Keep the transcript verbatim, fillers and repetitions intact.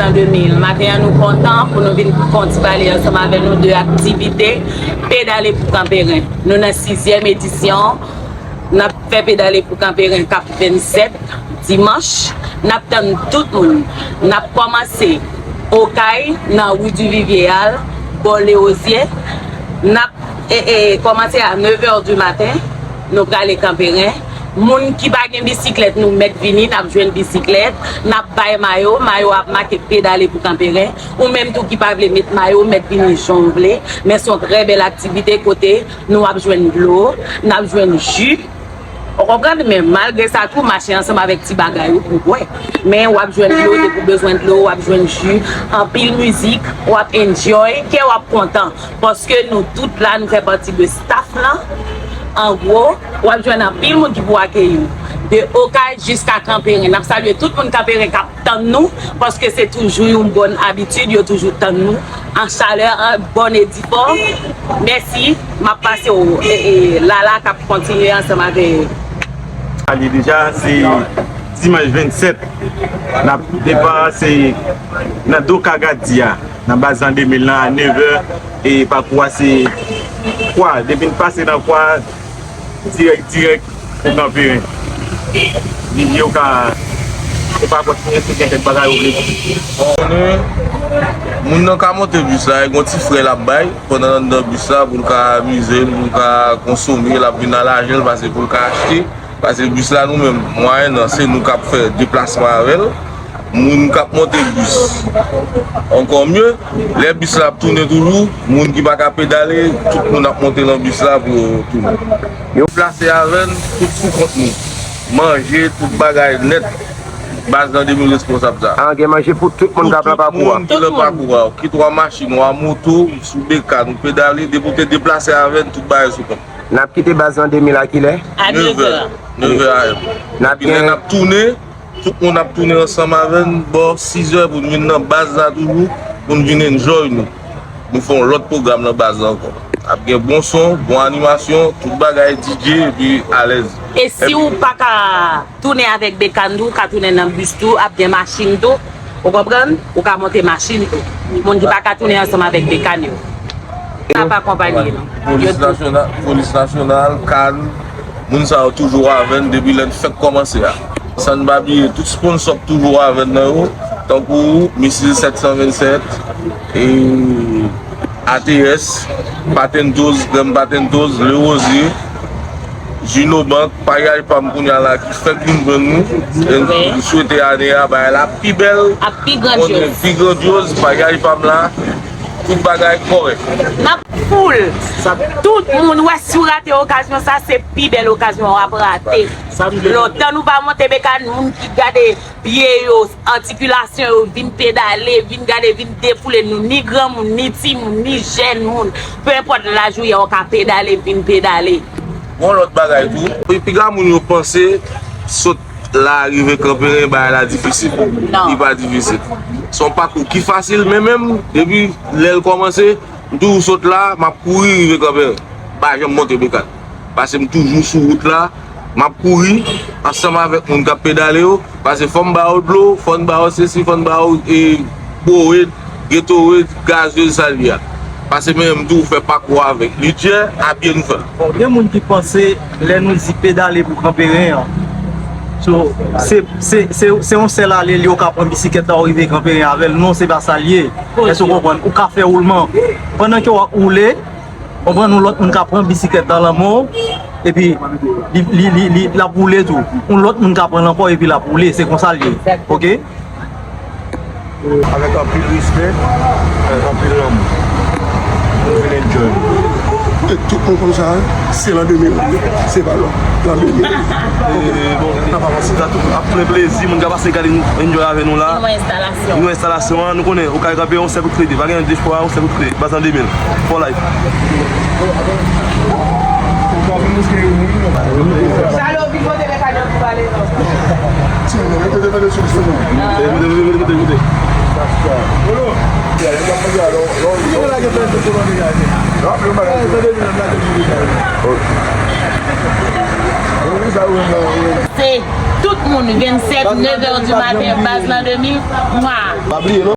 An de mil. Maten an, nou kontan pou nou vin fè yon ti pale ansanm avè nou de aktivite Pedale pou Kanperen. Nou nan sizyèm edisyon. N ap fè Pedale pou Kanperen k ap vennsèt, dimanch. N ap tann tout moun. N ap kòmanse Okay, nan Rue du Vivier al, bò Lewozyè. N ap e, e, kòmanse a nev è di maten, nou prale Kanperen. Moun ki pa gen bisiklèt, nou mèt vini, n ap jwenn bisiklèt, n ap bay mayo, mayo ap make Pedale pou Kanperen. Ou menm tou ki pa vle met mayo, mèt vini jan w vle. Men se yon trè bèl aktivite kote nou ap jwenn dlo, n ap jwenn ji. Ou konprann? Men malgre sa tou, mache ansanm avèk ti bagay ou pou bwè. Men w ap jwenn dlo, depi w bezwen dlo, w ap jwenn ji, anpil mizik, w ap enjoy, kè w ap kontan. Paske nou tout la, nou fè pati de staff lan. An gwo, w ap jwenn anpil moun ki pou akeyi w. De Okay jiska Kanperen. N ap salye tout moun Kanperen k ap tann nou, paske se toujou yon bòn abitid, yo toujou tann nou. An chalè, an bòn e difò. Mèsi, m ap pase w, e, e, Lala k ap kontinye ansanm avè Ale deja, se dimanch vennsèt. N ap depa, se nan Doka Gadia, nan baz an de mil lan, a nev è. E pakou a se kwa, depi n pase nan kwa, dirèk, dirèk pou Kanperen. Vini, ou ka, ou pa kontinye, se gen kèk bagay ou vle di. Konnen, moun nan ka monte bis la, e gon ti frè l ap bay, pandan l anndan bis la, pou l ka amize l, pou l ka konsome, l ap vin nan lajan l, pase pou l ka achte. Pase bis la nou menm, mwayen nan, se nou k ap fè deplasman avè l. Moun k ap monte bis, ankò mye. Lè bis la ap tounen toujou, moun ki pa ka pedale, tout moun ap monte nan bis la pou yo tounen. Yo plase avè n, tout sou kont nou. Manje, tout bagay nèt. Baz lan de mil responsab sa. Ah, gen manje pou tout moun k ap nan pakou a. Tout moun ki nan pakou a, kit w a machin, w a moto, sou bekàn, ou pedale, depi w te deplase avè n, tout bagay sou kont. N ap kite baz lan de mil a kilè? A nev è. Nev è. Nev è a m. N ap gen, lè n ap tounen, tout moun ap tounen ansanm avè n, bò sis è pou n vin nan baz la toujou, pou n vin enjoy nou. Nou fè yon lòt pwogram nan baz la ankò. Ap gen bon son, bon animasyon, tout bagay, D J, epi alèz. E si w pa ka tounen avèk bekàn tou, ou ka tounen nan bis tou, ap gen machin tou. Ou konprann? Ou ka monte machin tou. Moun ki pa ka tounen ansanm avèk bekàn yo. N ap akonpanye nou. Polis nasyonal, polis nasyonal, kan, moun sa yo toujou avè n depi lè n fèk kòmanse a. San n pa bliye tout sponsò k toujou avè n nan yo, tankou Misil sèt san vennsèt, e A T S, Patentoz, Granm Patentoz, Le Rosier, Jinobank, Paryaj Pam kounye a la ki fèk vin jwenn nou. E nou swete ane a, bagay la ap pi bèl. Ap pi grandyoz. Pi grandyoz, Paryaj Pam la, tout bagay kòrèk. N ap foul. Tout moun wè si w rate okazyon sa, se pi bèl okazyon w ap rate. Lontan nou pa monte bekàn, moun ki gade pye yo, atikilasyon yo, vin pedale, vin gade, vin defoule nou, ni granmoun, ni timoun, ni jèn moun, pe enpòt laj ou ye, ou ka pedale, vin pedale. Gon lòt bagay tou, pi, piga moun yo panse sot la rive Kanperen, bagay la difisil. Non. Li pa difisil. Se yon pakou ki fasil, men menm, depi lè l kòmanse, m toujou sot la, m ap kouri rive Kanperen. M pa janm monte bekàn. Pase m toujou sou wout la, m ap kouri ansanm avèk moun k ap pedale yo. Pase fò m ba yo dlo, fò n ba yo sesi, fò n ba yo, e, Powerade, Gatorade, gazwil, sa l ye a. Pase men m tou fè pakou avèk. Li djè, a pye n fè l. Bon, gen moun ki panse lè nou di pedale pou Kanperen an, so, se, se, se, se yon sèl ale li yo ka pran bisiklèt la, ou rive Kanperen avè l. Non, se pa sa l ye. Èske w konprann? Ou ka fè woulman. Pandan ke w ap woule, konprann, yon lòt moun ka pran bisiklèt la nan men w, epi li, li, li, li, l ap woule tou. Yon lòt moun ka pran l ankò, epi l ap woule. Se konsa l ye. Oke? Avèk anpil respè, avèk anpil lanmou. Nou vin enjoy nou. E tout moun konn sa, se lan de mil, se pa lò. Lan de mil. E, bon, n ap avanse, tout ap pran plezi, moun k ap pase gade nou, enjoy avè nou la. Gen yon enstalasyon. Gen yon enstalasyon, nou konnen, ou ka kanpe yon sèl kout kredi, pa gen de fwa, yon sèl kout kredi, baz an de mil. For life. Se tout moun, vennsèt, nev è di maten, baz lan de mil. Mwa.